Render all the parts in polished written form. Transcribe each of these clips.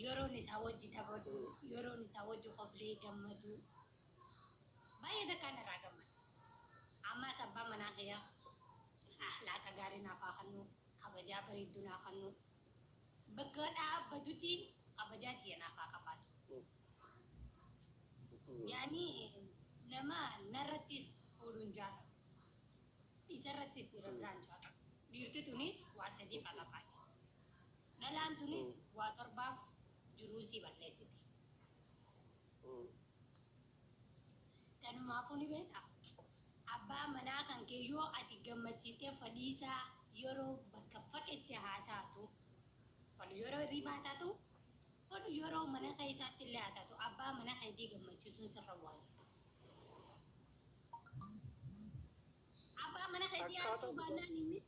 Yeroon isaa wajji taphadhu, yeroon isaa wajji koflee gammadu, baay'ee takkaan irraa gammada. Ammas abbaa manaa kiyya akhlaaqa gaarii naaf haa kennu, kabajaa bareedduu naa kennu, bakka dhaabbatutti kabajaa tiyya naaf haa qabaatu. Yaani nama narrattis fuudhuun jaalladhu. Isarrattis dhiira biraan jaalladhu. Dhiirti tuni waa sadiif alafaati. Dhalaan tunis waa torbaaf jiruu sii balleessiti. Tanumaafuu ni beektaa? Abbaa manaa kan kee yoo ati gammachiistee fadhiisaa yeroo bakka fadhetti haa taatu, fadhu yeroo hirribaa haa taatu, fadhu yeroo mana keessaatti illee haa taatu, abbaa mana keetii gammachiisuun sirra waajiba. Abbaa mana keetii aarsuu Akkaataa baannaan inni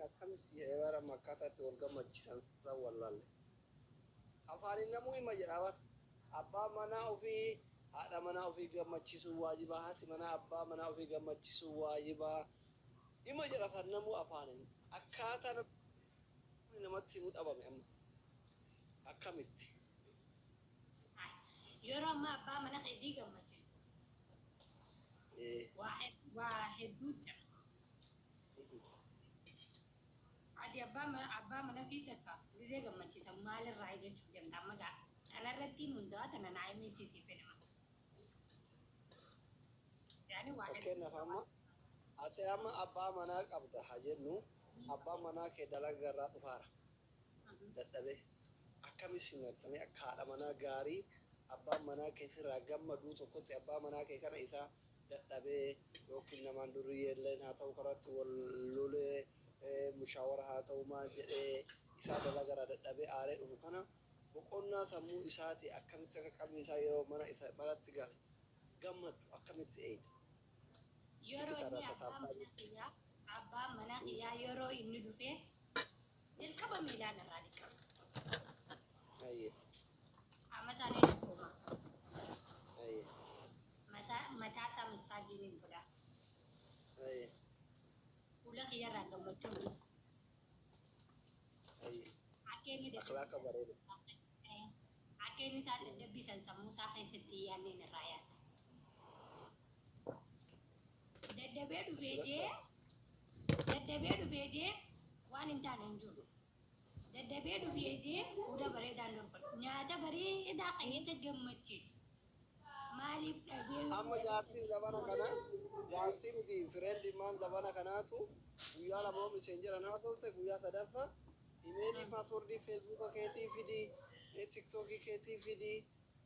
akkamitti jedhee bara akkaataa itti wal gammachiisan san wallaalle. Afaaniin namuu hima jedha bara. Abbaa manaa ofii haadha manaa ofii gammachiisuu waajibaa, haati manaa abbaa manaa ofii gammachiisuu waajibaa. Hima jedha kan namuu afaaniin. Akkaataa namni namatti himuu dhabame amma. Akkamitti? Yeroo ammaa abbaa mana keetii gammachiistu waa hedduu jira. Ati abbaa mana fi takka gisee gammachiisan maalirraa jechuuf deemta amma gaa kanarratti hundaa tana naa himichisiif fedhama. Yaani waa hedduu Fakkeenyaaf jira. Amma ati amma abbaa manaa qabda haa jennu, abbaa manaa kee dalagaa irraa dhufaara. Dadhabee akkami simattamee akka haadha manaa gaarii abbaan manaa kee sirraa gammaduu tokkotti abbaa manaa kee kana isaa dadhabee yookiin namaan duriyyeelleen haa ta'u karatti wal lolee mushaawara haa ta'u maal jedhee isaa dalagarraa dadhabee aaree dhufu kana boqonnaa sammuu isaati akkamitti akka qalbii isaa yeroo mana isa manatti gale gammadu akkamitti eeyda? Yeroo Itti inni tarraa abbaa tataa'aa. mana kiyyaa yeroo inni dhufee jalqaba miilaan irraa dhiqama. Qaama isaanii dhukkuba. Mataa isaa massage ni godha. Fuula kiyyarraa gammachuun ni agarsiisa. Akka inni Akhlaaqa bareeda. Akka inni isaan dadhabbisan sammuu isaa keessatti yaadneen irraa yaadda. Dadhabee dhufee jee, dadhabee dhufee jee waan hin taane hin jiru. Dadhabee dhufee jee fuula bareedaan dorgomu. Nyaata bareedaa keessa gammachiisu. Maaliif dhabee Amma jaartiin zabana kana, jaartii miti, friend maan zabana kanaatu guyyaa 2 messenger haa ta'u, guyyaa sadaffaa email, password Facebooka keetii fidii, TikTokii keetii fidii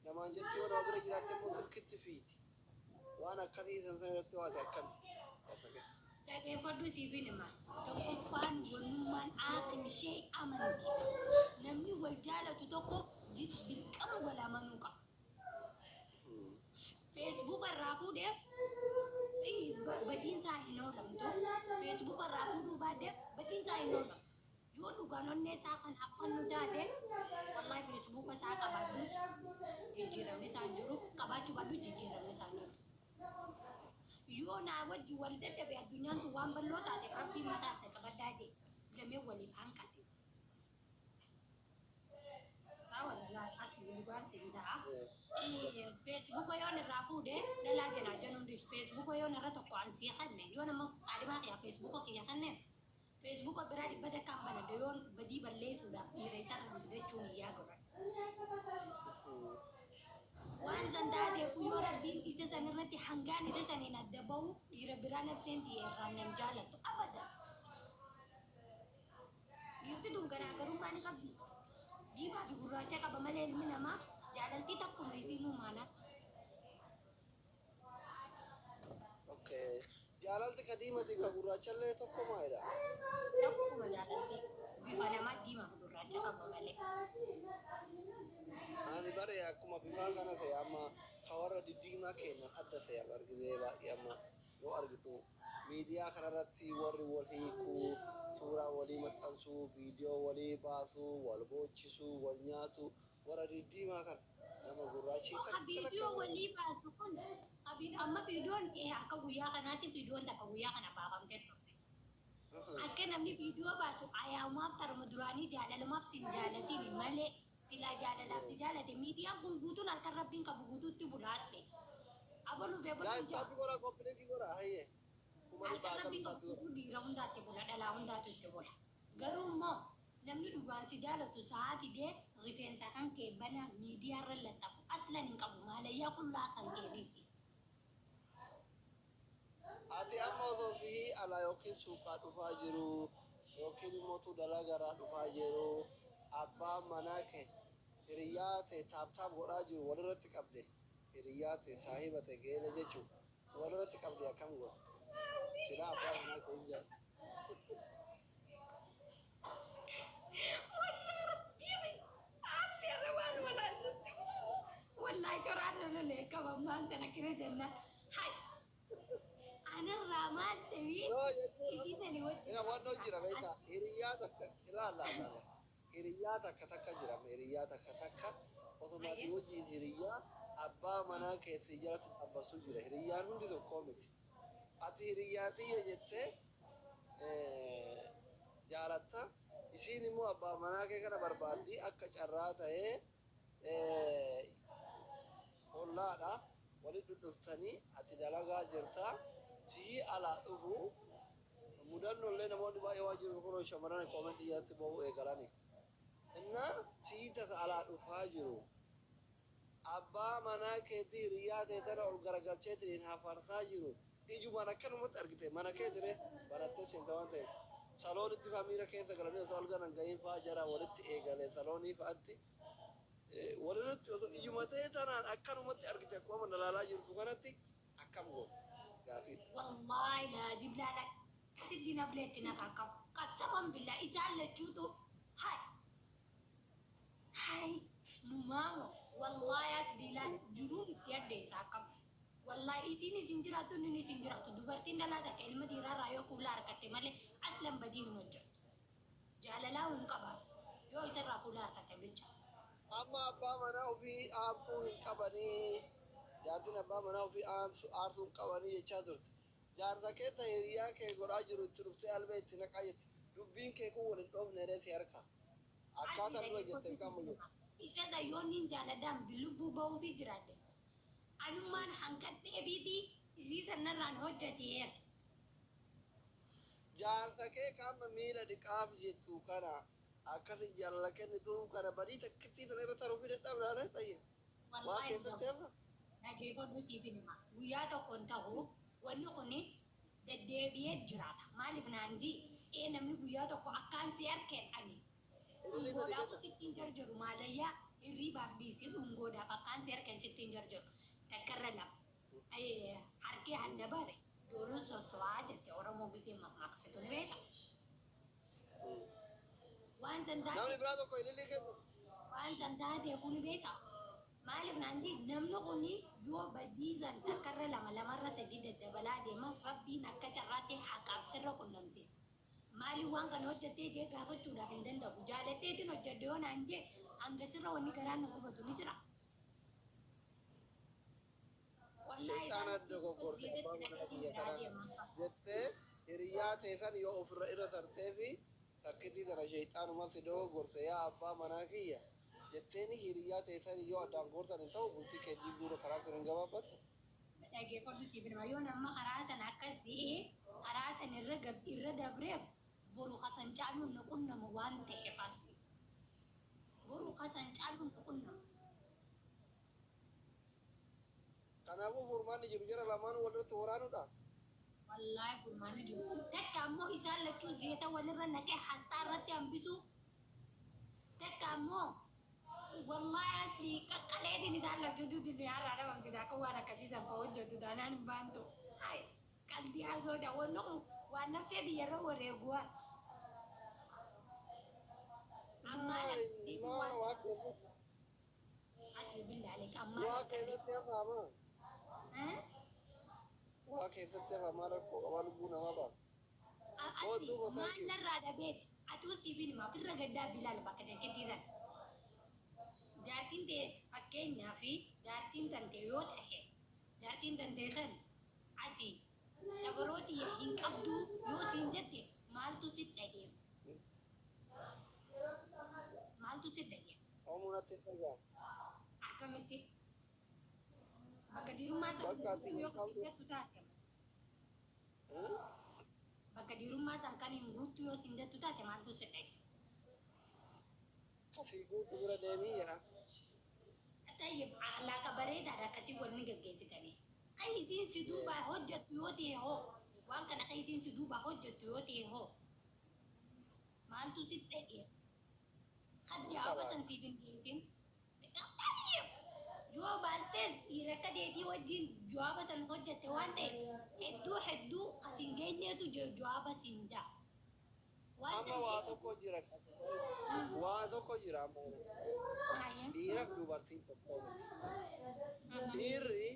namaan jetti. Yoo nama bira jiraatte immoo silkitti fiidi. Waan akkasii san san irratti waate akkami? Dhaggeeffadhu, siifin hima. Tokkoffaan wannummaan aakhir ishee amantiidha. Namni wal jaalatu tokko dirqama wal amanuu qaba. Facebook irraa fuudheef badiinsaa hin oolamtu. Facebook irraa fuudhuu baadheef badiinsaa hin oolamtu. Yoo dhugaan onnee isaa kanaaf kan nu taate, wallahi Facebook isaa qabaadhus jijjiiramni isaa hin jiru. Qabaachuu baadhu jijjiiramni isaa hin jiru. Yoo naa wajji wal dadhabe, addunyaan tun waan bal'oo taateef rabbiin mataa itti qabaddaa jee lameen waliif hanqate. Isaa wallalaa asli dhugaan siin ta'a. Facebooka yoon irraa fuudhe dhalaa jalaa januun dhiisu. Facebooka yoon irra tokko ansii kanne, yoo nama qaadhimaa kiyya Facebooka kiyya kanneen Facebooka biraa 100n banadhe, yoon badii balleessuudhaaf dhiira isarraan fidachuun iyyaa godhan. Waan san taateef yoo rabbiin isa san irratti hangaan isa saniin adda bahu dhiira biraa nafseen tiyya irraan nan jaalattu abadan. Dhiirti tun garaagarummaa ni qabdi. Diimaa fi gurraacha qaba malee ilmi namaa jaalaltii takkuma isiinuu maanaa. Okay. Jaalalti ka diimati ka gurraachallee tokko maalidha? Takkuma jaalalti bifa namaa diimaa fi gurraacha qaba malee. Ani bare akkuma bifaa kana ta'e amma ka warra diddiimaa kennan adda ta'e argitee baay'ee amma yoo argitu miidiyaa kanarratti warri wal hiikuu, suuraa walii maxxansuu, viidiyoo walii baasuu, wal boochisuu, wal nyaatu warra diddiimaa kana nama gurraachi Ka takka takka viidiyoo walii baasu kun amma viidiyoon akka guyyaa kanaatti viidiyoon takka guyyaa kana baafamtee turte. Akka namni viidiyoo baasu ayyaamaaf tarma duraanii jaalalumaaf sin jaalatin malee, silaa jaalalaaf si jaalate miidiyaan kun guutuun harka Rabbiin qabu guutuutti bulaaste. Abaluu fi abaluu Guys, jaa. tap godhaa, copy link godhaa, hayyee. Kuma Harka dhibba Rabbiin akkamii qabu tap godhaa. guutuu dhiira hundaatti bula, dhalaa hundaatu itti bula. Garuu immoo namni dhugaan si jaalatu sa'aa fidee rifeensa kan kee bana miidiyaa irra laxxafu aslan hin qabu, maalayyaa qullaa kan kee dhiisi. Ati amma osoo sihii ala yookiin suuqaa dhufaa jiru yookiin immoo tu dalagaraa dhufaa jiru, abbaan manaa kee hiriyaa ta'e tap tap godhaa jiru walirratti qabde, hiriyaa ta'e, saahiba ta'e, geela jechuun walirratti qabde, akkam goota? Silaa abbaa manaa kee hin jaalatu. Wallahi coraan lololee qaba maal tana kira jennaan. Hai, anarraa maal dhabii Yoo jechuun isiisanii wajjin ina wannoo jira beektaa, hiriyaa takka ilaalla ilaalla, hiriyaa takka takka jira, hiriyaa takka takka osuma ati wajjin hiriyaa abbaa manaa keetii jalatti dhaabbattu jira. Hiriyyaan hundi tokkoo miti. Ati hiriyaa tiyya jettee jaalatta, isiin immoo abbaa manaa kee kana barbaaddi. Akka carraa ta'ee ollaadha, walitti dhudhuftanii, ati dalagaa jirta, sihii alaa dhufu mudannollee namoonni baay'ee waan jiru kun shamarran comment jalatti ba'uu eegalani. Inna sihii tasa alaa dhufaa jiru abbaa manaa keetii hiriyaa ta'e tana ol garagalcheetiin hafarsaa jiru ijumaan akkanumatti argite, mana kee ture barattee seenta waan ta'eef, saloonitti fa'aa miira keessa galanii osoo algan gahiin fa'aa jara walitti eegale, saloonii fa'aatti walirratti osoo ijuma ta'e tanaan akkanumatti argite, akkuma mana jirtu kanatti, akkam goota gaafiidha. Wallahi laazim laala akkasitti nableetti naqaa qabu. Qasaman billaa isaan lachuutu hai hai numaamo. Wallahi as diilaa jiruun itti addeessa akkam. Wallahi isiin isin jiraattu, inni isin jiraattu, dubartiin dhalaa takka ilma dhiiraarraa yoo fuula harkatte malee aslan badii hin hojjettu. Jaalalaa hin qabaatu yoo isarraa fuula harkatte bicha. Amma abbaa manaa ofii aarsuu hin qabanii, jaartiin abbaa manaa ofii aarsuu hin qabanii jechaa turte. Jaarsa kee ta'e hiriyaa kee godhaa jiru itti dhuftee albee itti naqaa jetti. Dubbiin kee kun waliin dhoofne reeti harka. Akkaataa dura jettee qamu jettu. Isa sayyoonni jaaladhaan lubbuu bahuufi jiraadhe. Anummaan hanqadhee biitii isii sanarraan hojjeteera. Jaarsa kee qaama miila dhiqaaf jettu kana akkasi jaalala kennitu kana badii takkittii tana irra taruu fi dadhabnaadha xayye. Waa keessatti hafa. Dhageeffadhu, siif hima. Guyyaa tokko hin ta'u, wanni kun deddeebi'ee jiraata. Maaliif naan jii ee namni guyyaa tokko akkaan si harkeen ani dhungoodhaaf sittiin jarjaru, maalayyaa hirriibaaf dhiisii dhungoodhaaf akkaan si harkeen sittiin jarjaru. Takkarra lama. Harkee hanna bare dooroon sosso'aa jette Oromoo gisee mammaaqsitu ni beekta. Waan san Namni taate biraa tokko ililii kennu. Waan san taateefuu ni beekta. Maaliif naan jii namni kun yoo badiisan takkarra lama, lamarra sadii daddabalaa deema, Rabbiin akka carraatti haqaaf sirra qunnamsiisa. Maaliif waan kana hojjettee jee gaafachuudhaaf hin danda'u. Jaaladheetiin hojjedhe yoo naan jee hanga sirra wanni garaan nu gubatu ni jira. Wallaahi Sheexaana isaan dogoggorte abbaa manaa biyya kanaa jettee hiriyaa ta'e san yoo ofirra irra tartee fi takkitii tana sheexaanuma si dogoggorte, yaa abbaa manaa kiyya jetteeni hiriyaa ta'e san yoo addaan goortan hin ta'u, bultii kee diiguudha karaa sun hin gabaabbatu. Dhageeffadhu, siif hima. Yoo nama karaa sana akkas si'ee karaa sana irra dabreef, boru kasan caaluun na qunnamu waan ta'eef, asli boru kasan caaluun na qunnamu. Kanaafuu furmaanni jiru jara lamaanuu walirratti waraanuudha. Wallaahi furmaanni jiru. Takka ammoo isaan lachuu zeeta walirra naqee hastaa irratti hambisu. Takka ammoo wallaahi asli qaqqaleetiin isaan lachuu dudillee har'aa dhabamsita, akka waan akkasiisan koo hojjetu taanaan hin baantu. Hai, qalbii haasooda wanni kun waan nafsee yeroo wareeguwaa. Ammaa Maali waan maa waa keessatti asli billaa aleek ammaa waa keessatti hafaama. Eh? Waa keessatti hafaama, rakkoo qabaa, lubbuu namaa baasa. Asli Duuba maal thank you. narraa dhabeeti atuu siif hima, ofirra gaddaa bilaal bakka takkittiisan. Jaartiin ta'e fakkeenyaa fi jaartiin tante yoo tahe, jaartiin tante san ati dabarootiyya hin qabdu yoo siin jette. Maaltu si dhagee? Maaltu si dhagee? Oomuu natti hin dhagahamu. Akkamitti? Bakka dhiirummaa san Bakka ati guutuu hin yoo si qabdu. jettu taate. Bakka dhiirummaa san kan hin guuttu yoo sin jettu taate maaltu si dhage? Kasii guutu bira deemii jedha. Tayyib, akhlaaqa bareedaadha akkasii wanni gaggeessitanii. Kan isiin si duubaa hojjettu yoo ta'e hoo, waan kana kan isiin si duubaa hojjettu yoo ta'e hoo, maaltu si dhage? Kan jawaaba san siif hin dhiyeessin. Tayyib, yoo baastees dhiira akka teetii wajjin jawaaba san hojjette waan ta'eef hedduu hedduu kas hin geenyeetu jawaaba siin jaa. Waan Amma san waa ta'eef. tokko jira. Waa tokko jira amma. Dhiiraaf dubartiin tokko miti. Dhiirri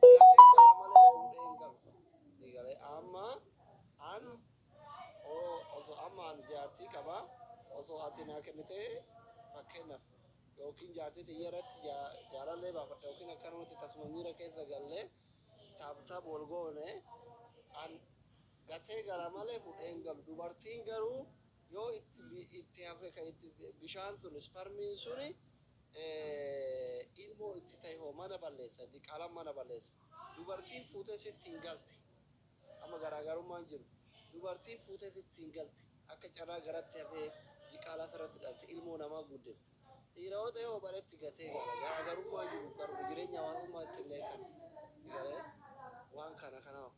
gatee gala malee fuudhee hin galu. Galee amma an osoo amma an jaartii qaba, osoo ati naa kennitee, fakkeenyaaf, yookiin jaartii xiyya irratti jaalallee baafadhe yookiin akkanumatti tasuma miira keessa gallee tap tap wal goone, an gatee gala malee fuudhee hin galu. Dubartiin garuu yoo itti hafe, kan itti bishaan sun, spermiin suni ilmoo itti ta'e hoo mana balleessa, diqaalaan mana balleessa. Dubartiin fuutee sitti hin galti. Amma garaagarummaan jiru. Dubartiin fuutee sitti hin galti. Akka carraa garatti hafee diqaalaa irratti dhalte ilmoo namaa guddifti. Dhiira yoo ta'e hoo baretti gatee gala. Garaagarummaan jiru garuu jireenya hawaasummaa itti illee kan si galee waan kana kanaaf.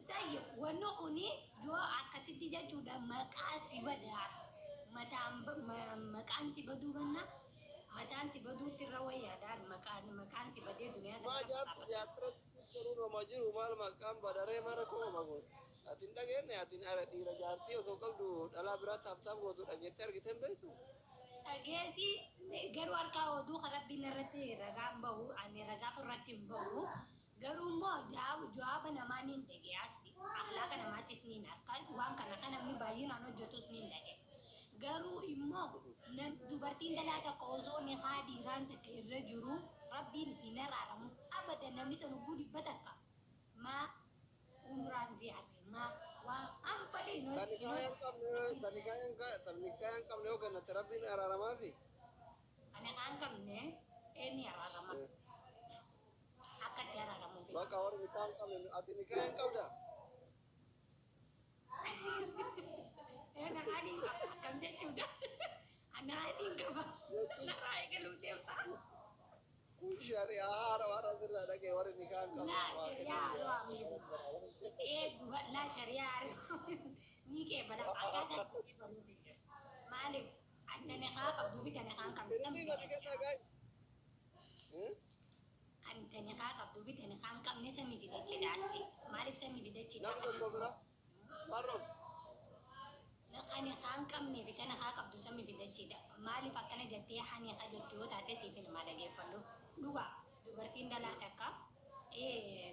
Tayyib, wanni kuni yoo akkasitti jechuudha maqaa si badaa, mataan maqaan si baduu banna, mataan si baduutti irra wayyaadhaan maqaan si badee duniyaa Maa tana jaarti jaartirratti garuu nama jiru maal maqaan badaree mara kooma kun. Ati hin dhageenye? Ati dhiira jaartii osoo qabdu dhalaa biraa tap tap gootu dhageettee argitee hin beektu? Dhageessi garuu harkaa oduu kan Rabbiin irratti ragaan bahu, ani ragaa irratti hin bahu. Garuu immoo jawaaba namaa ni dhage, asli akhlaaqa namaattis ni harka, waan kana kan namni baay'inaan hojjetus ni dhage. Garuu immoo dubartiin dhalaa takka osoo nikaa dhiiraan takka irra jiru Rabbiin hin araaramu abadan. Namni san ugguu 100 maa umraan si hafe maa waan an fadhe hin Tani kaayan qabne, tani kaayan qabne yoo kennate Rabbiin araaramaafi. Kana kaan qabne eenyu araarama? Akka itti araaramuuf. Bakka warri nikaa hin qabne, ati nikaa hin qabdaa? Anaan hin qaba akkam jechuudha? Anaan hin qaba. Narraa eegaluu deemta. Kun shari'aa haara waan asirraa dhagee warri nikaa hin qabne Laa waa shari'aa kennuu. haaraa miti. Ee duba laa shari'aa haaraa ni qeebala, akkaataa itti qeebaluuf hin jiru. Maaliif ati nikaa qabduu fi tani kaan qabne san Hirrii gadi kennaa gaa'e. Kan tani kaa qabduu fi tani kaan qabne samii fi dachiidha asli. Maaliif samii fi dachiidha? Namni tokko bira. Marroon. Kan kaan qabnee fi tana kaa qabdu samii fi dachiidha. Maaliif akkana jettee hani ka jettu yoo taate siif ilmaa dhageeffadhu. Dhugaa dubartiin dhalaa takka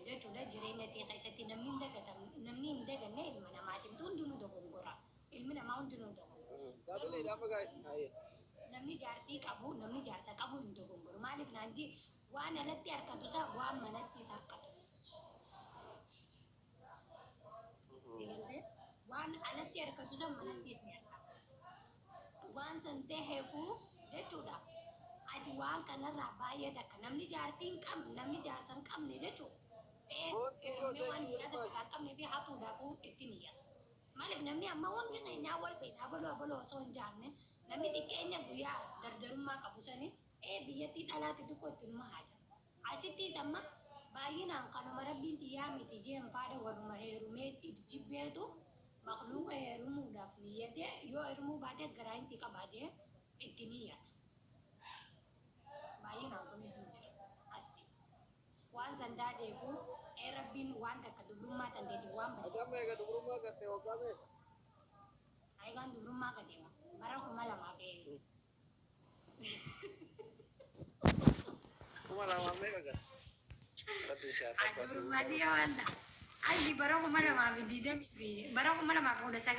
jechuudha jireenya isii keessatti namni hin dagatamne, namni hin daganne ilma namaatiin hundinuu dogongora. Ilmi namaa hundinuu dogongora. Gaabilii amma gaa'e. Haye. Namni jaartii qabu, namni jaarsa qabu hin dogongoru. Maaliif naan jee, waan alatti harkatu isaa waan manatti isa harkatu. Si galtee? Waan alatti harkatu san manattis ni harkata. Waan san taheefuu jechuudha. Ati waan kanarraa baay'ee takka namni jaartii hin qabne, namni jaarsa hin qabne jechuudha. Boontuu Heerumee waan gootee nyaata takka hin qabnee fi hatuudhaafuu itti niyyata. Maaliif namni amma hundi keenyaa wal beekna, abaloo abaloo osoo hin jaanne, namni xiqqeenya guyyaa dardarummaa qabu sani biyyattii dhalaatti xiqqoo itti numa haaja. Asittis amma baay'inaan kanuma Rabbiin xiyyaa miti jeen faadha warruma heerumee if jibbeetu makluuqa heerumuudhaaf niyyatee, yoo heerumuu baates garaa si qabaa jee itti niyyata. Baay'inaan kunis ni jira asli. Waan san taateefu Rabbiin waan takka dubrummaa tanteetiif waan Ati amma eega dubrummaa gatte waggaa meeqa? Eegaan dubrummaa gateema bara 2000 fi 2000 meeqa gatte? Rabbi si haa tabbatu. Dubrummaa waan ta'a. Asli bara 2020 fi bara 2019.